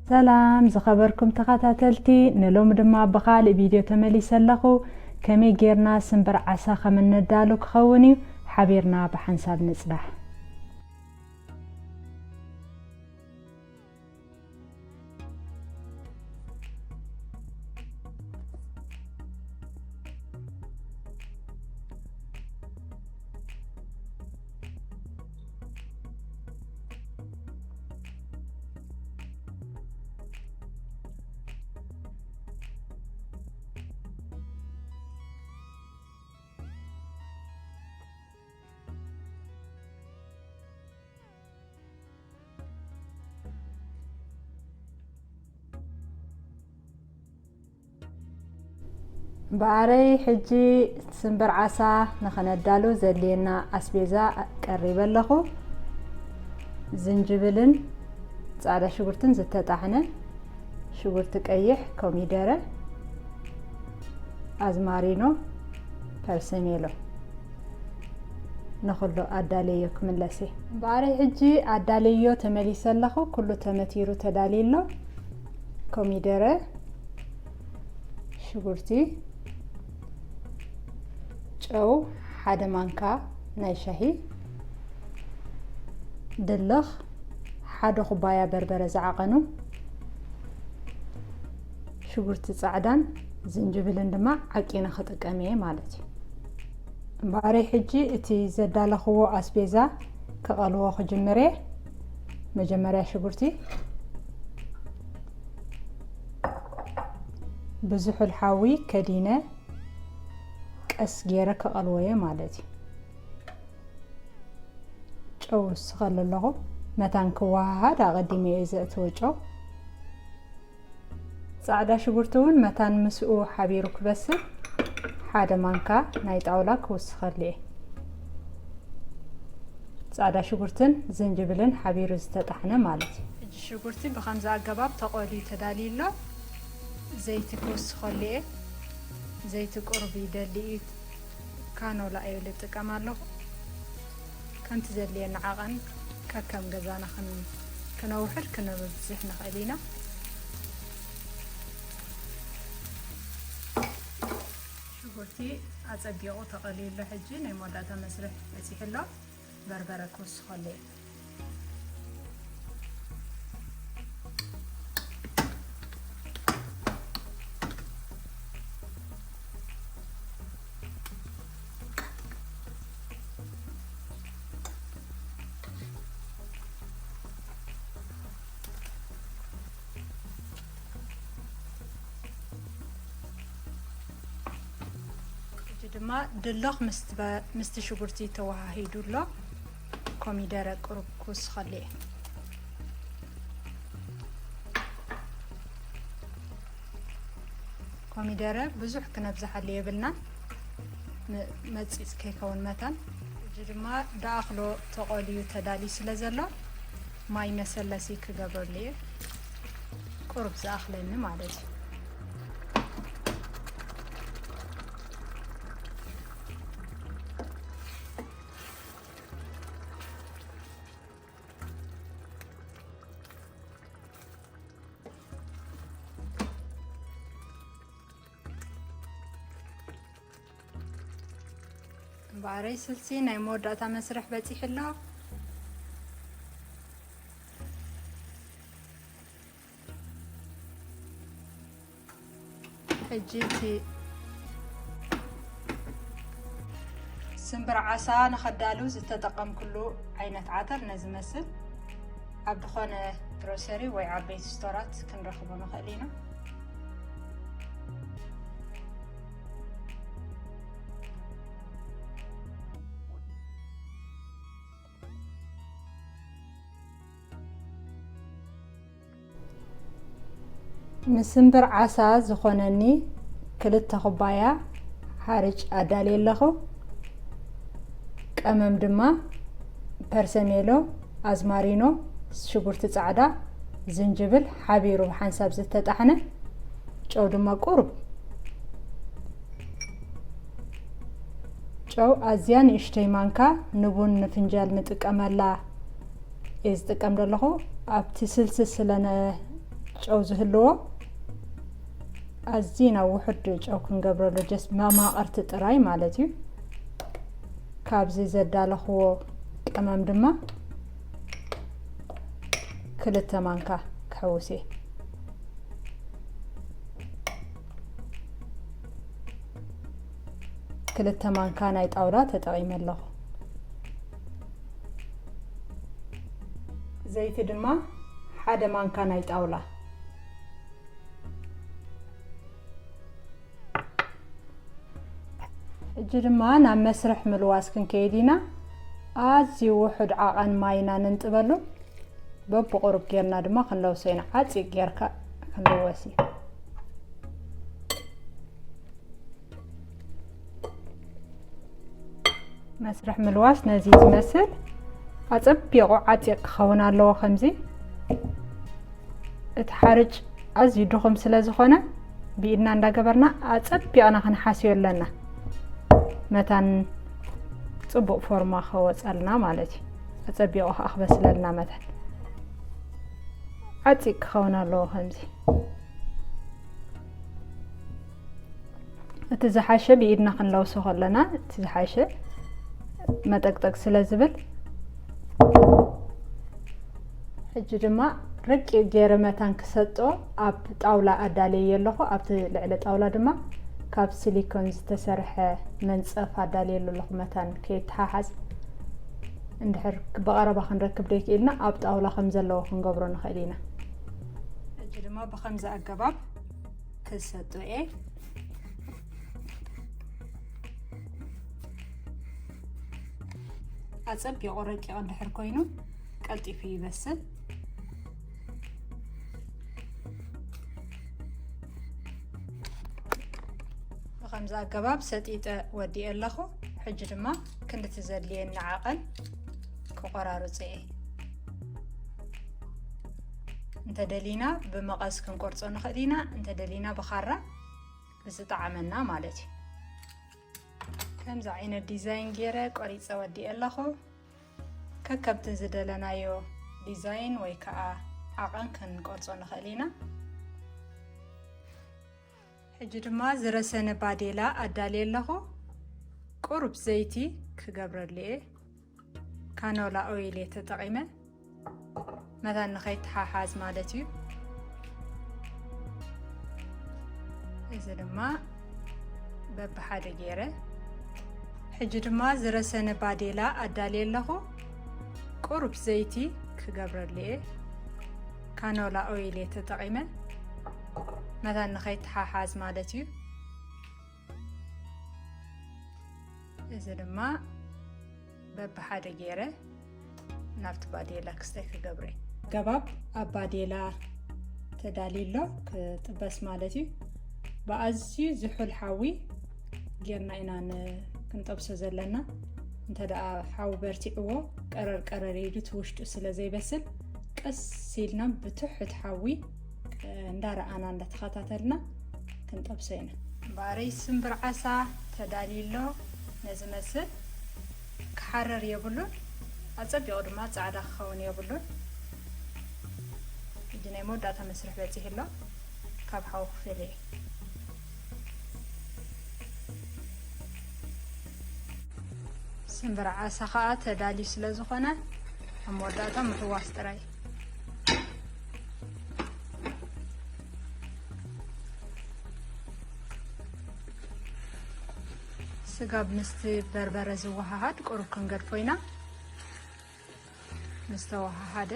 ሰላም ዝኸበርኩም ተኸታተልቲ፣ ንሎሚ ድማ ብኻልእ ቪድዮ ተመሊሰ ኣለኹ። ከመይ ጌርና ስምብር ዓሳ ከም እነዳሉ ክኸውን እዩ። ሓቢርና ብሓንሳብ ንጽናሕ። እምበኣረይ ሕጂ ስምብር ዓሳ ንኸነዳሉ ዘድልየና ኣስቤዛ ቀሪበ ኣለኹ። ዝንጅብልን ጻዕዳ ሽጉርትን ዝተጣሕነ፣ ሽጉርቲ ቀይሕ፣ ኮሚደረ፣ ኣዝማሪኖ፣ ፐርሰሜሎ። ንኹሉ ኣዳልየዮ ክምለስ እየ። እምበኣረይ ሕጂ ኣዳልየዮ ተመሊሰ ኣለኹ። ኩሉ ተመቲሩ ተዳልዩ ኣሎ። ኮሚደረ፣ ሽጉርቲ፣ ጨው ሓደ ማንካ ናይ ሻሂ፣ ድልኽ ሓደ ኩባያ በርበረ ዝዓቐኑ፣ ሽጉርቲ ጻዕዳን ዝንጅብልን ድማ ዓቂነ ክጥቀም እየ ማለት እዩ። እምበኣረይ ሕጂ እቲ ዘዳለኽዎ ኣስቤዛ ክቐልዎ ክጅምር እየ። መጀመርያ ሽጉርቲ ብዝሑል ሓዊ ከዲነ ቀስ ገይረ ክቐልዎ እየ ማለት እዩ። ጨው ውስኸሉ ኣለኹ። መታን ክወሃሃድ ኣቐዲመ እየ ዘእትዎ ጨው። ጻዕዳ ሽጉርቲ እውን መታን ምስኡ ሓቢሩ ክበስል ሓደ ማንካ ናይ ጣውላ ክውስኸሉ እየ። ጻዕዳ ሽጉርትን ዝንጅብልን ሓቢሩ ዝተጣሕነ ማለት እዩ። ሕጂ ሽጉርቲ ብኸምዚ ኣገባብ ተቖልዩ ተዳልዩ ኣሎ። ዘይቲ ክውስኸሉ እየ። ዘይቲ ቁሩብ ይደሊ እዩ። ካኖላ እየ ዝጥቀም ኣለኹ። ከምቲ ዘድልየና ዓቐን ከከም ገዛና ክን-፣ ክነውሕድ ክነብዝሕ ንኽእል ኢና። ሽጉርቲ ኣጸቢቑ ተቐልዩ ኣሎ። ሕጂ ናይ መወዳእታ መስርሕ በጺሑ ኣሎ። በርበረ ክውስኸሉ እየ። ሕጂ ድማ ድልኽ ምስቲ በ-፣ ምስቲ ሽጉርቲ ተወሃሂዱ ኣሎ። ኮሚደረ ቁሩብ ክውስኸሉ እየ። ኮሚደረ ብዙሕ ክነብዝሓሉ የብልናን፣ ም-፣ መጺጽ ከይከውን መታን። ሕጂ ድማ ደኣኽሎ ተቖልዩ ተዳልዩ ስለ ዘሎ ማይ መሰለሲ ክገብረሉ እየ። ቁሩብ ዝኣኽለኒ ማለት እዩ። እምበኣረይ ስልሲ ናይ መወዳእታ መስርሕ በጺሑ ኣሎ። ሕጂ እቲ ስምብር ዓሳ ንኸዳሉ ዝተጠቐምኩሉ ዓይነት ዓተር ነዚ መስል ኣብ ዝኾነ ግሮሰሪ ወይ ዓበይቲ ስቶራት ክንረኽቦ ንኽእል ኢና። ንስምብር ዓሳ ዝኾነኒ ክልተ ኩባያ ሓርጭ ኣዳልየ ኣለኹ። ቀመም ድማ ፐርሰሜሎ፣ ኣዝማሪኖ፣ ሽጉርቲ ጻዕዳ፣ ዝንጅብል ሓቢሩ ብሓንሳብ ዝተጣሕነ፣ ጨው ድማ ቁሩብ። ጨው ኣዝያ ንእሽተይ ማንካ ንቡን ንፍንጃል ንጥቀመላ እየ ዝጥቀም ዘለኹ። ኣብቲ ስልሲ ስለ ነ-፣ ጨው ዝህልዎ ኣዝና ውሑድ ጨው ክንገብረሉ፣ ጀስት መማቐርቲ ጥራይ ማለት እዩ። ካብዚ ዘዳለኽዎ ቀመም ድማ ክልተ ማንካ ክሕውስ እየ። ክልተ ማንካ ናይ ጣውላ ተጠቒመ ኣለኹ። ዘይቲ ድማ ሓደ ማንካ ናይ ጣውላ። ሕጂ ድማ ናብ መስርሕ ምልዋስ ክንከይድ ኢና። ኣዝዩ ውሑድ ዓቐን ማይ ኢና ነንጥበሉ። በብቑሩብ ጌርና ድማ ክንለውሶ ኢና። ዓጺቕ ጌርካ ክንልወስ እዩ። መስርሕ ምልዋስ ነዚ ዝመስል ኣጸቢቑ ዓጺቕ ክኸውን ኣለዎ። ከምዚ እቲ ሓርጭ ኣዝዩ ድኹም ስለ ዝኾነ ብኢድና እንዳገበርና ኣጸቢቕና ክንሓስዮ ኣለና። መታን ጽቡቕ ፎርማ ከወጸልና ማለት እዩ። ኣጸቢቑ ከኣ ክበስለልና መታን ዓጺቕ ክኸውን ኣለዎ ከምዚ። እቲ ዝሓሸ ብኢድና ክንለውሶ ከለና እቲ ዝሓሸ መጠቅጠቅ ስለ ዝብል፣ ሕጂ ድማ ረቂቕ ገይረ መታን ክሰጦ ኣብ ጣውላ ኣዳልየ ኣለኹ። ኣብቲ ልዕሊ ጣውላ ድማ ካብ ሲሊኮን ዝተሰርሐ መንጸፍ ኣዳልየሉ ኣለኹ። መታን ከይተሓሓዝ እንድሕር ብቐረባ ክንረክብ ደይክኢልና ኣብ ጣውላ ከም ዘለዎ ክንገብሮ ንኽእል ኢና። ሕጂ ድማ ብኸምዚ ኣገባብ ክሰጦ እየ። ኣጸቢቑ ረቂቕ እንድሕር ኮይኑ ቀልጢፉ ይበስል። ብኸምዚ ኣገባብ ሰጢጠ ወዲኤ ኣለኹ። ሕጂ ድማ ክንድቲ ዘድልየኒ ዓቐን ክቆራርጾ እየ። እንተደሊና ብመቐስ ክንቆርጾ ንኽእል ኢና፣ እንተደሊና ብኻራ ብዝጠዓመና ማለት እዩ። ከምዚ ዓይነት ዲዛይን ገይረ ቆሪጸ ወዲኤ ኣለኹ። ከከብቲ ዝደለናዮ ዲዛይን ወይ ከዓ ዓቐን ክንቆርጾ ንኽእል ኢና። ሕጂ ድማ ዝረሰነ ባዴላ ኣዳልየ ኣለኹ። ቁሩብ ዘይቲ ክገብረሉ እየ። ካኖላ ኦይል እየ ተጠቒመ፣ መታን ንኸይተሓሓዝ ማለት እዩ። እዚ ድማ በብሓደ ገይረ። ሕጂ ድማ ዝረሰነ ባዴላ ኣዳልየ ኣለኹ። ቁሩብ ዘይቲ ክገብረሉ እየ። ካኖላ ኦይል እየ ተጠቒመ፣ መታን ንኸይተሓሓዝ ማለት እዩ። እዚ ድማ በብሓደ ገይረ ናብቲ ባዴላ ክስታይ ክገብረ። ገባብ ኣብ ባዴላ ተዳልዩ ኣሎ፣ ክጥበስ ማለት እዩ። ብኣዝዩ ዝሑል ሓዊ ጌርና ኢና ን-፣ ክንጠብሶ ዘለና። እንተ ደኣ ሓዊ በርቲዕዎ፣ ቀረር ቀረር ኢሉ እቲ ውሽጡ ስለ ዘይበስል፣ ቀስ ኢልና ብትሑት ሓዊ እንዳረኣና እንዳተኸታተልና ክንጠብሶ ኢና። እምበኣረይ ስምብር ዓሳ ተዳልዩ ኣሎ። ነዚ መስል ክሓረር የብሉን። ኣጸቢቑ ድማ ጻዕዳ ክኸውን የብሉን። ሕጂ ናይ መወዳእታ መስርሕ በጺሑ ኣሎ። ካብ ሓዊ ክፈልዮ እየ። ስምብር ዓሳ ኸኣ ተዳልዩ ስለ ዝኾነ ኣብ መወዳእታ ምሕዋስ ጥራይ። ስጋብ ምስቲ በርበረ ዝወሃሃድ ቁሩብ ክንገድፎ ኢና። ምስ ተወሃሃደ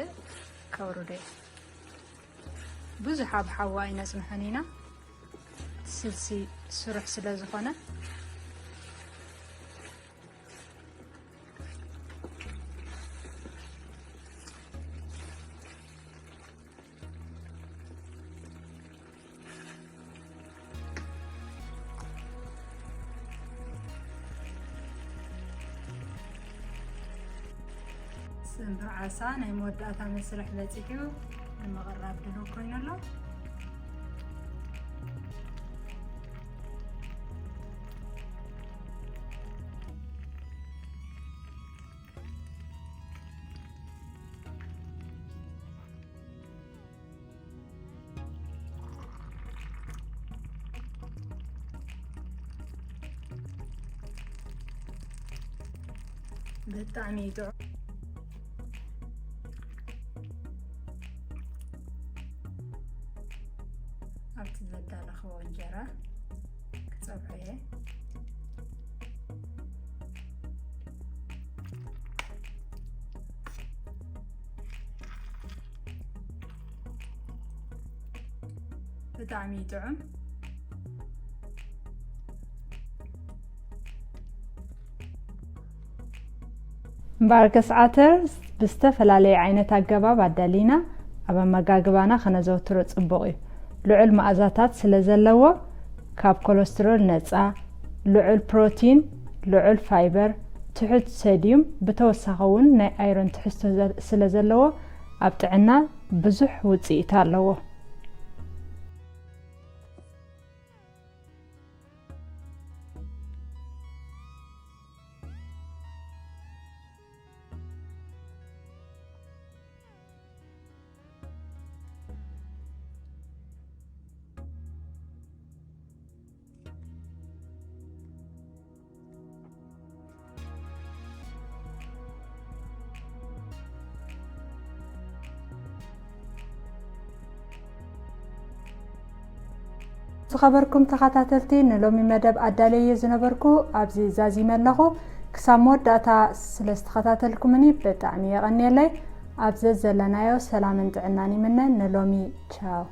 ከውርዶ እየ። ብዙሕ ኣብ ሓዊ ኣይነጽንሖን ኢና፣ ስልሲ ስሩሕ ስለ ዝኾነ። ስምብር ዓሳ ናይ መወዳእታ መስርሕ በጺሑ ንምቕራብ ድሉው ኮይኑ ኣሎ። ብጣዕሚ እዩ ጥዑም። ኣብቲ ዘዳለኽዎ እንጀራ ክጸብሖ እየ። ብጣዕሚ እዩ ጥዑም። እምበኣርከስ ዓተር ብዝተፈላለየ ዓይነት ኣገባብ ኣዳሊና ኣብ ኣመጋግባና ከነዘውትሮ ጽቡቕ እዩ። ልዑል መኣዛታት ስለ ዘለዎ፣ ካብ ኮለስትሮል ነጻ፣ ልዑል ፕሮቲን፣ ልዑል ፋይበር፣ ትሑት ሶድዩም፣ ብተወሳኺ እውን ናይ ኣይሮን ትሕዝቶ ዘ-፣ ስለ ዘለዎ ኣብ ጥዕና ብዙሕ ውጽኢት ኣለዎ። ዝኸበርኩም ተኸታተልቲ፣ ንሎሚ መደብ ኣዳለየ ዝነበርኩ ኣብዚ ዛዚመ ኣለኹ። ክሳብ መወዳእታ ስለ ዝተኸታተልኩምኒ ብጣዕሚ የቐንየለይ። ኣብ ዘዘለናዮ ሰላምን ጥዕናን ይምነ። ንሎሚ ቻው።